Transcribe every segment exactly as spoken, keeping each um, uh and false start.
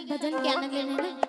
भजन के आनंद लेना है ना।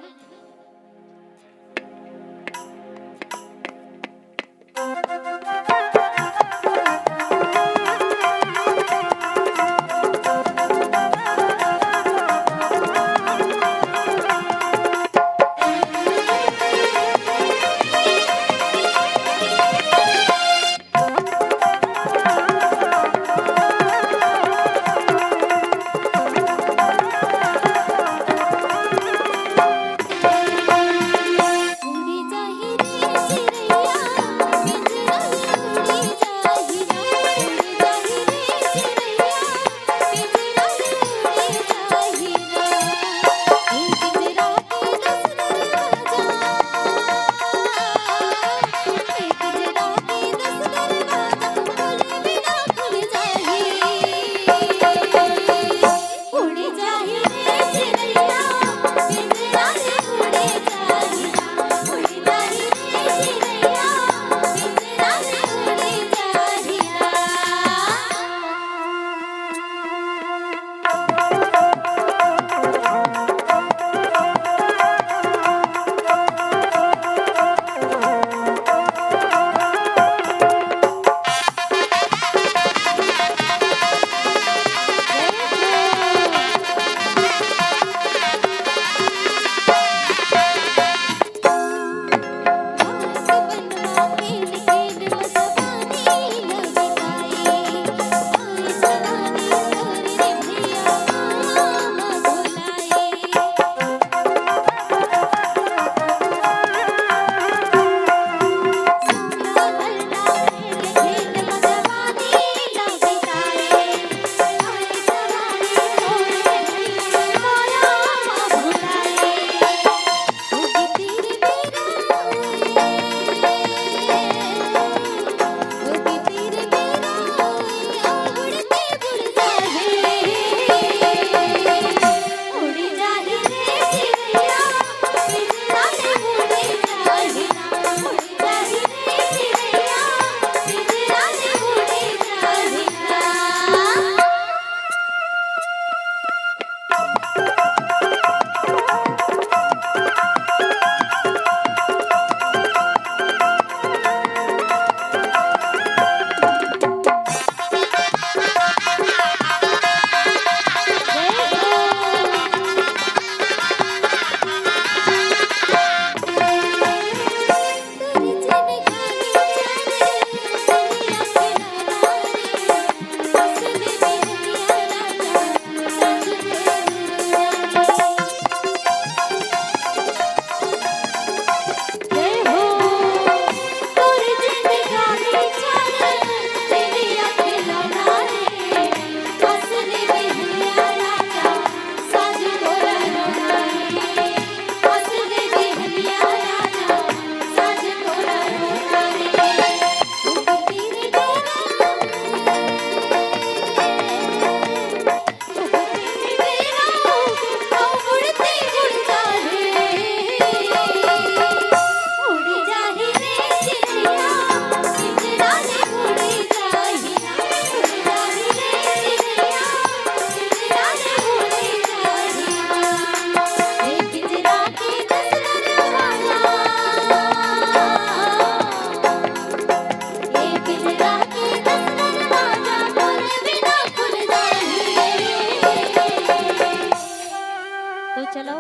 तो चलो,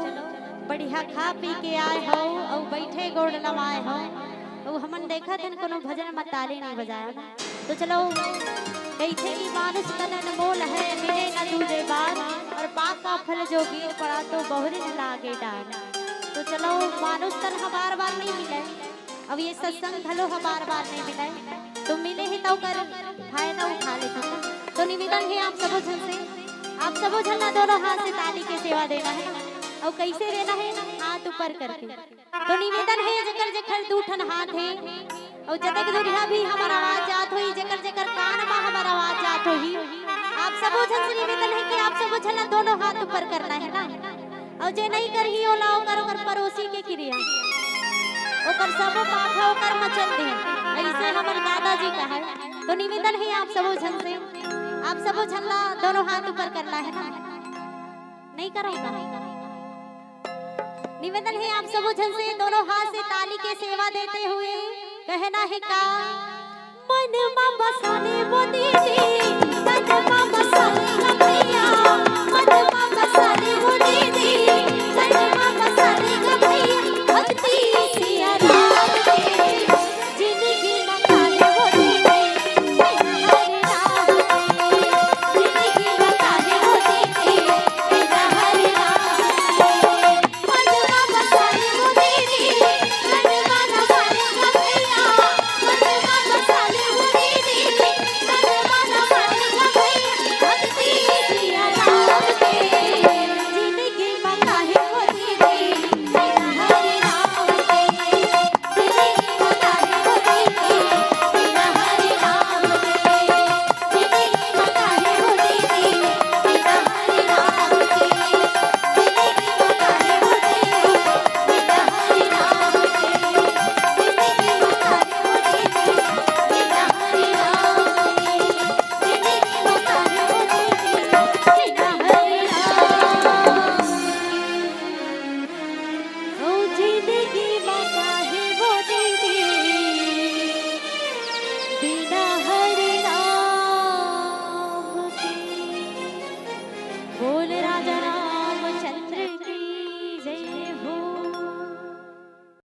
बढ़िया खा पी के आए हो अउ बैठे गोड़ लमाए हो, अउ हमन देखत हन कोनो भजन म ताली नहीं बजाया ना। तो चलो, कहिथे कि मानुष तन अनमोल है, मिले न दूजे बार, और पाप का फल जो गिर पड़ा तो बहुरिन लागे डार। तो चलो, मानुष तन ह बार बार नहीं मिले, अब ये सत्संग घलो ह बार बार नहीं मिले, तो मिले ही तो कर फायदा उठा लेथन। तो निवेदन है आप सबो झन से, आप सबो झन ला दोनों हाथ से ताली के सेवा देना है, और कैसे देना है, हाथ ऊपर करके। तो निवेदन है, जेकर जेकर दू ठन हाथ है, अउ जतेक दूरिहा भी हमर आवाज जात होही, जेकर जेकर कान म हमर आवाज जात होही, आप सबो झन से निवेदन है कि आप सबो झन ला दोनों हाथ ऊपर करना है ना। अउ जे नहीं करही, ओला ओकर, ओकर पड़ोसी के किरिया, ओकर सबो पाप ह ओकर म चल दे, अइसे हमर दादाजी कहय। तो निवेदन है आप सबो झन से, आप सबो झन ला दोनों हाथ ऊपर करना है ना, नहीं करो का? निवेदन हे आप सबो झन से, दोनों हाथ से ताली के सेवा देते हुए कहना हे का?